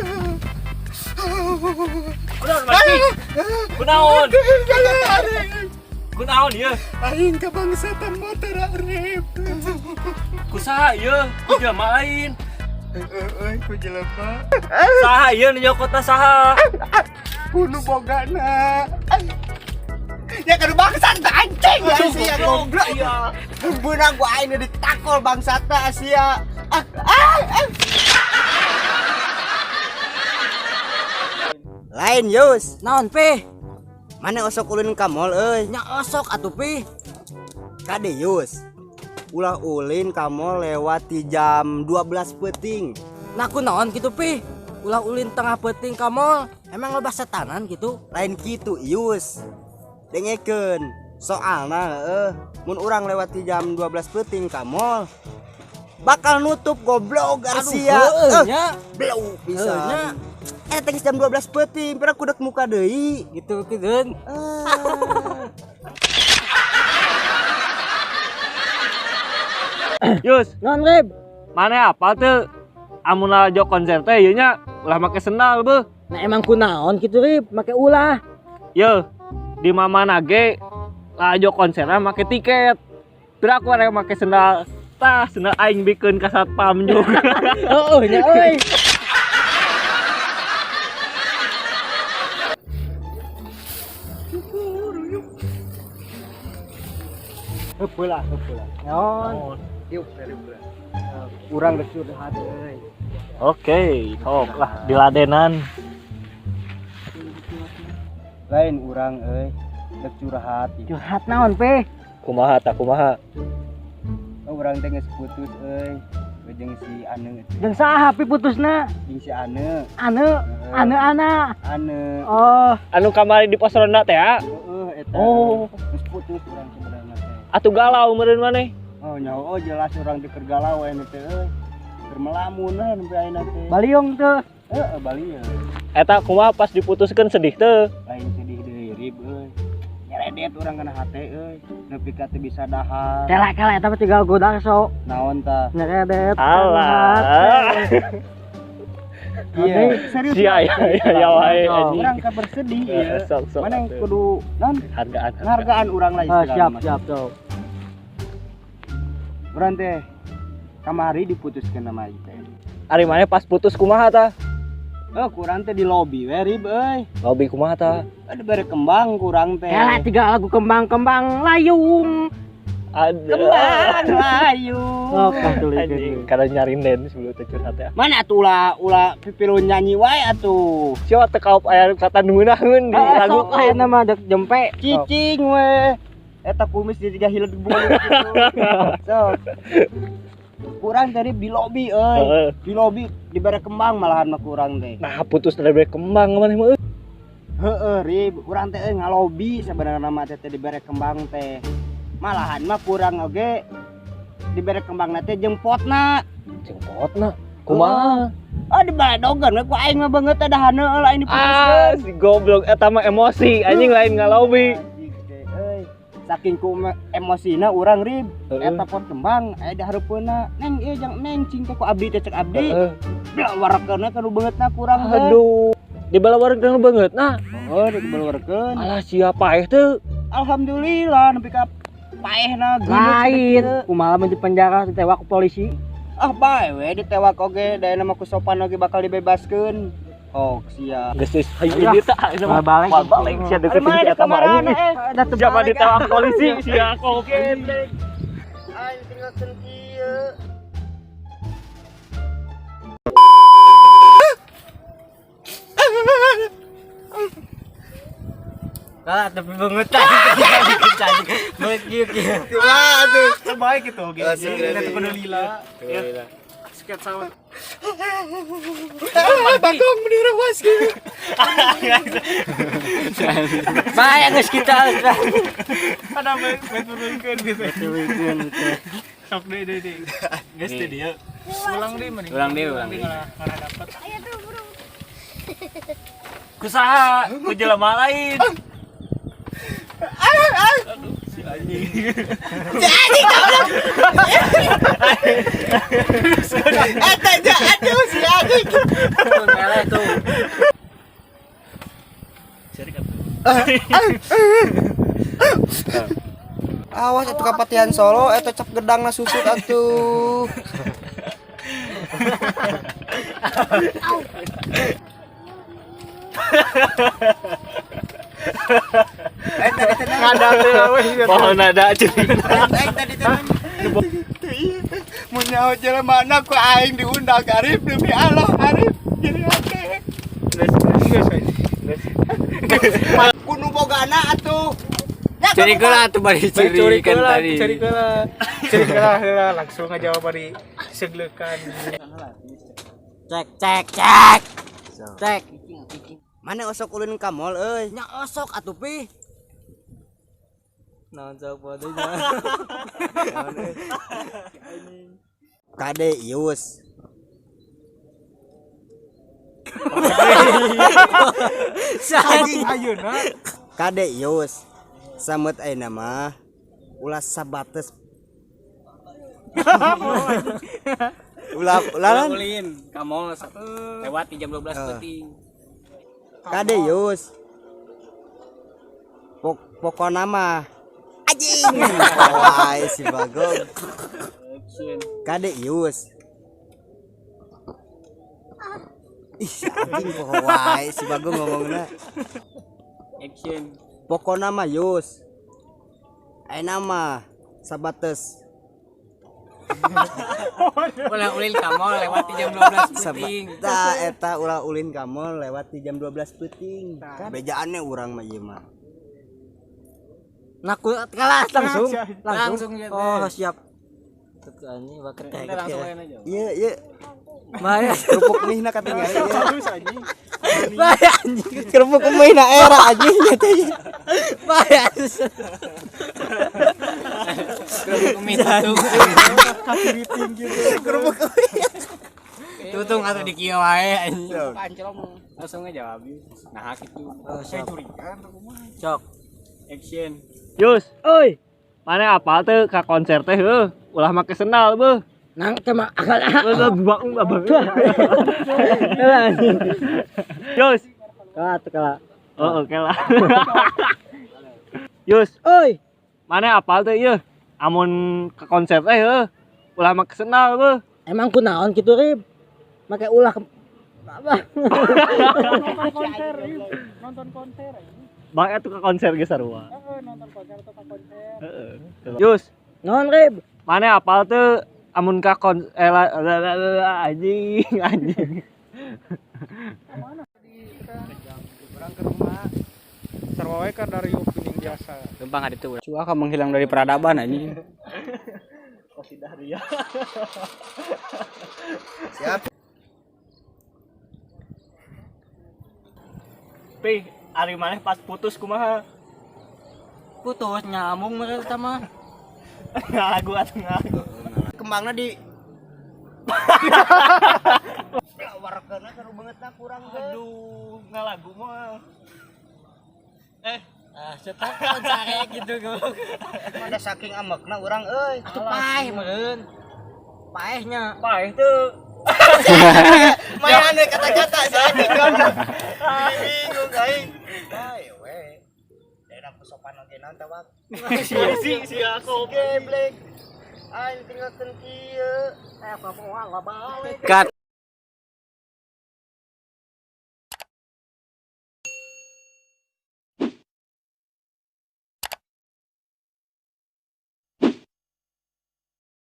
Aduh. Kunaon Mati? Kunaon? Kunaon ieu? Aing kabangsatan motor arep. Kusaha ieu? Ku jelema lain. Euy, ku jelema. Saha ieu nu nyokotna saha? Ku nu bogana. Ya kudu bangsat anjing sia goblok. Iya. Beunang ku aing ditakol bangsatna sia. Ah, ah, ah. Lain Yus, Naon Pi? mana osok ulin ka mall euy? Nya osok atuh Pi. Kade Yus. Ulah ulin ka mall lewat di jam 12 peuting. Nah kunaon gitu Pi? Ulah ulin tengah peuting ka mall. Emang loba setanan gitu? Lain kitu Yus. Dengekeun. Soalna heueuh, mun urang lewat di jam 12 peuting ka mall bakal nutup goblok Garcia. Heueuh nya. Blau Heueuh nya. pisan. Eh teh jam 12 peuting, pira kudak muka deui. Gitu kideun. Ah. Yus, Naon Rib? mana apa tuh? Amun lalajo konser teh ieu nya ulah make sendal beuh. Nah emang kunaon gitu Rib? Make ulah. Ye, di mana ge lalajo konserna make tiket. Pira aku rek make sendal. Tah, sendal aing bikeun ka satpam juga. Heueuh nya euy. Heupeula, heupeula. Naon? Yuk, heupeula. Urang geus curhat euy. Oke, sok lah diladenan. Lain urang euy, rek curhat. Curhat naon Pi? Kumaha tah kumaha? Oh, urang teh geus putus euy. Jeung si Ane, Jeung saha Pi putusna? jeung si Ane. Ane, ane ana. Ane. Oh, Anu kamari di pos ronda teh ya? Heeh, eta. Oh. Geus putus urang sebenarnya teh. Atuh galau meureun maneh. Oh, nyaho oh, jelas urang teh keur galau ayeuna teh euy. Keur melamun lah nembe ayeuna teh. baliung tuh. Heeh, baliung. Eta kumaha pas diputuskeun sedih teu? Lain sedih deui rib euy. Nyeredet urang kana hate euy. Nepi ka teu bisa dahar. Kela-kela eta mah tinggal godak sok. Naon tah? Nyeredet. Alah. Iya, serius. Sia ya ya ya wae anjing. Urang ka bersedih Eh, ieu. Sok sok. Mana yang kudu naon? Hargaan. Ngargaan urang lah Oh, istilahna siap mah. siap sok. Urang teh kamari diputuskeun sama ieu teh. Ari maneh pas putus kumaha tah? Oh, kurang teh di lobi we rib euy. Lobi kumaha tah? Ada bere kembang kurang teh. Kela tiga lagu kembang-kembang layung. Ada. Kembang layu. Oh, tulis Anjing, karena nyari nen sebelum teh curhat ya. Mana atuh ulah ulah pipilu nyanyi wae atuh. Siapa teu kaup aya kata nunaheun di lagu. Sok aya nama dek jempe. Cicing we. Eta kumis jadi tiga hilet bulu gitu. Sok. Kurang tadi di lobi euy. Heeh. Di lobi dibere kembang malahan mah kurang teh. Nah, putus dari bere kembang maneh mah. Heeh, rib, urang teh euy ngalobi sebenarnya mah teh dibere kembang teh. Malahan mah kurang oge dibere kembang teh jeung potna. Jeung potna. Kumaha? Oh, dibaledogan we ku aing mah beungeut teh dahaneun euy lain Ah, diputuskeun. si goblok eta mah emosi, anjing lain ngalobi. Anjing teh euy. Saking ku emosina urang rib, Heeh. eta pot kembang aya di hareupeunna. Neng ieu jang neng cing teh ku abdi teh cek abdi. Heeh. Belawarkeun ka nu beungeutna kurang teh. Aduh. Dibalawarkeun beungeut nah. Heeh, dibalawarkeun. Alah sia paeh teu. Alhamdulillah nepi ka paehna geuneuh Lain, kumaha mun di penjara ditewak ku polisi. Ah bae we ditewak oge da mah ku sopan oge bakal dibebaskeun. Oh, sia. Geus geus hayu ieu tah ayeuna mah. Balik. Balik sia deukeut Mana si eta mah kamarana anjing. eh? Da teu Siapa balik, ditewak polisi sia goblok. Aing tinggalkeun kieu. Kalah tapi banget anjing. Beungeut kieu kieu. Kumaha tuh? Terbaik gitu oke. Asik, Jadi asik. kudu lila. Sketsa. Bagong meni rewas gitu. Bae geus kita. Ada betulkeun gitu. Sok deui deui deui. Geus teh dia. Ulang deui mending. Ulang deui, ulang deui. Ngarah dapat. Kusaha ku jelema lain. Aduh, si anjing. Eta aja aduh sia Anjing. Meleh tuh. Awas atuh kapatihan Solo eta cap gedangna susut atuh. Ngada teh we. Pohon ada cerita. Aing tadi teh mun nyaho jelema na ku aing diundang Arif demi Allah Arif jadi hate. Kudu bogana atuh. Curi heula atuh bari curi kan tadi. Curi heula. Curi heula langsung ngajawab bari segleukan. Cek cek cek. Cek. Mana osok ulin ka mall euy? Nya osok atuh pi. Naon sok podo nya. Kade Yus. Anjing ayeuna Kade Yus. Samet ayeuna mah ulah sabates. Ulah ulah Ulin ka mall lewat di jam 12 peuting. Kade Yus. Pokona mah anjing. Wah, si bagong. Kade Yus. Ih, anjing pokok wae si bagong ngomongna. Action. Pokona mah Yus. Ayeuna mah sabates. Ulah ulin ka mall lewat di jam 12 peuting. Tah eta ulah ulin ka mall lewat di jam 12 peuting. Bejaannya urang mah ieu mah. Nah, kalah langsung. Langsung ya. Oh, siap. Tuh anjing baket teh. Langsung aja. Ieu ieu Bahaya. kerupuk mie na katingali ieu. terus anjing. Bahaya anjing. Kerupuk mie na era anjing teh. Bahaya. Kerupuk mie tutung. Kerupuk mie. Tutung atuh di kieu wae anjing. Langsung ngejawab. Nah kitu. Oh, siap. Cok. Action. Yus, Oi. mana apal teu ka konser teh heuh, ulah make sendal beuh. Nang kema akal. Yus. Kalah tuh kalah. Oh, oke lah. Yus, Oi. mana apal teh ieu? Amun ke konser teh heuh, ulah make sendal beuh. Emang kunaon kitu Rib? Make ulah apa? Nonton konser, nonton konser anjing. Bang atuh ke konser ge sarua. Heeh, nonton konser atau ke konser. Heeh. Yus, Naon Rib? mana apal teu amun ka kon anjing anjing. Orang ke rumah. Sarua we kan dari opening biasa. Lempang ada tuh. Cua kamu menghilang dari peradaban anjing. Siap. Pi, ari maneh pas putus kumaha? Putus nyambung mereka mah. Ngalagu atuh ngalagu. Kembangna di warkeuna seru banget na kurang ge. Aduh, ngalagu mah. Ah, cetak sare gitu goblok. Ada saking amekna urang euy. Atuh paeh meureun. Paehnya. Paeh teu. Mainan we kata-kata si anjing goblok. Bingung aing. Bae we. Daerah sopan oge naon teh wak. Si si aku. Geblek. Aing tinggalkeun kieu. Eh, apa moal lah balik. Cut.